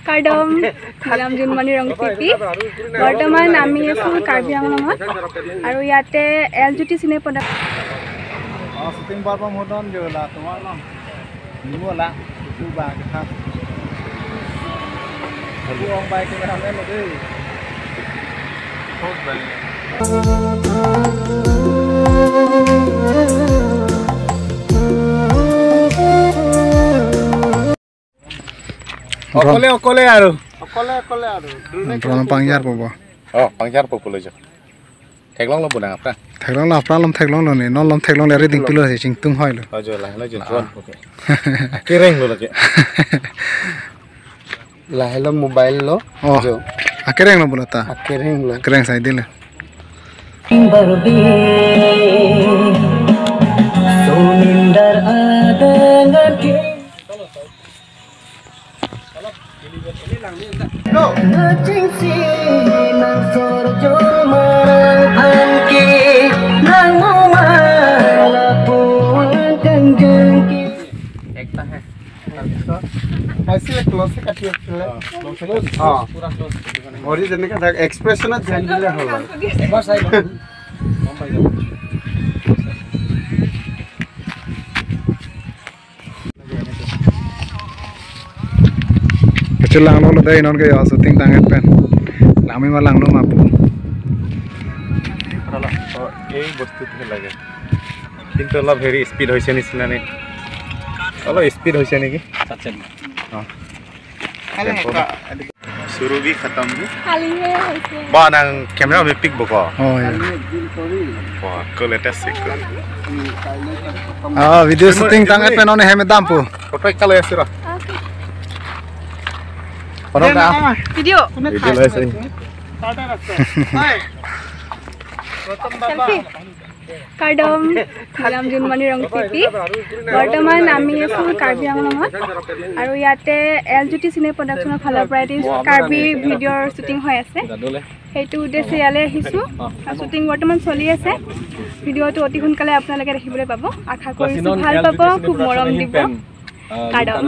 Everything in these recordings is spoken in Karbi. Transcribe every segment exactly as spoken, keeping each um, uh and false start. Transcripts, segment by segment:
Kardom, মোৰ নাম জোনমণি ৰংপিপি। বৰ্তমান আমি আছো কাৰ্বি আংলঙত আৰু ইয়াতে এল জ্যোতি চিনে প্ৰডাক্ট। অ, শ্বুটিং পাৰ পাম হদন যে ওলা, তোমাৰ নাম? নিমলা, ইটো বা কথা। এইটো অং বাই কেমেৰা মেন দেই। বহুত ভাল। অকলে অকলে আৰু। অকলে অকলে আৰু। Drone pangjar po bo. Oh, pangjar po polo jo. Theklonglo bo nang apra. Theklonglo, apra lom theklonglo ne. Non lom theklongle reading pilo si chingtung hoilo. Oh, jo, lahelo jo, drone po ke. Kereng lo lagi. Lahelo mobile lo. Oh. Jo. Akereng lo bo lata. Akereng lo. Kereng sai dile. Barbe, sumindar adang ke. Nang chingsi nang sorjo marang angke nang mumang lapuan kangjengke. ऐसे क्लोज से काटिए पहले। हाँ। और ये जने का एक्सप्रेशन ध्यान दिले होगा। एक बार side. Kachelanglo lo dei non ke ya shooting tang-et pen. Langme ma langlo ma pu. এই বস্তুটোহে লাগে। কিন্তু অলপ হেৰি স্পীড হৈছে নিচিনা নে? অলপ স্পীড হৈছে নেকি? অ। চুৰু ভি খতম ভি। খালী হে হৈছে। বা, nang camera me pic bo ko? Oh, ya. Ba, ko latest sih ko. Ah, video shooting tang-et pen non hem dampo. Photo ekta loi asu ro. Photo ka? Video. Video loi asu. Selfie. Kardom, মোৰ নাম জোনমণি ৰংপিপি। বৰ্তমান আমি আছো কাৰ্বি আংলঙত আৰু ইয়াতে এল জ্যোতি চিনে প্ৰডাকশ্যনৰ ফালৰ পৰা এটি কাৰ্বি ভিডিঅ'ৰ শ্বুটিং হৈ আছে। সেইটো উদ্দেশ্যে ইয়ালৈ আহিছো। আৰু শ্বুটিং বৰ্তমান চলি আছে। ভিডিঅ'টো অতি সোনকালে আপোনালোকে দেখিবলৈ পাব। আশা কৰিছো ভাল পাব, খুব মৰম দিব। Kardom.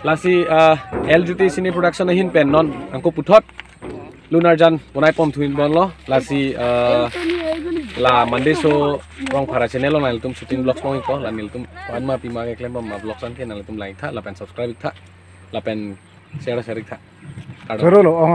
Lasi, ah, L J T Cine Production ahin pen non angko puthot lunarjan bonai pom thuin bonlo. Lasi, ah, la Mandeso Rongphar channel lo nanglitum shooting vlogs pong ikpo, la nelitum panma pima keklem pon ma vlogs anke nanglitum like tha, lapen subscribe tha, lapen share share tha. Kardom. Choro lo, oh.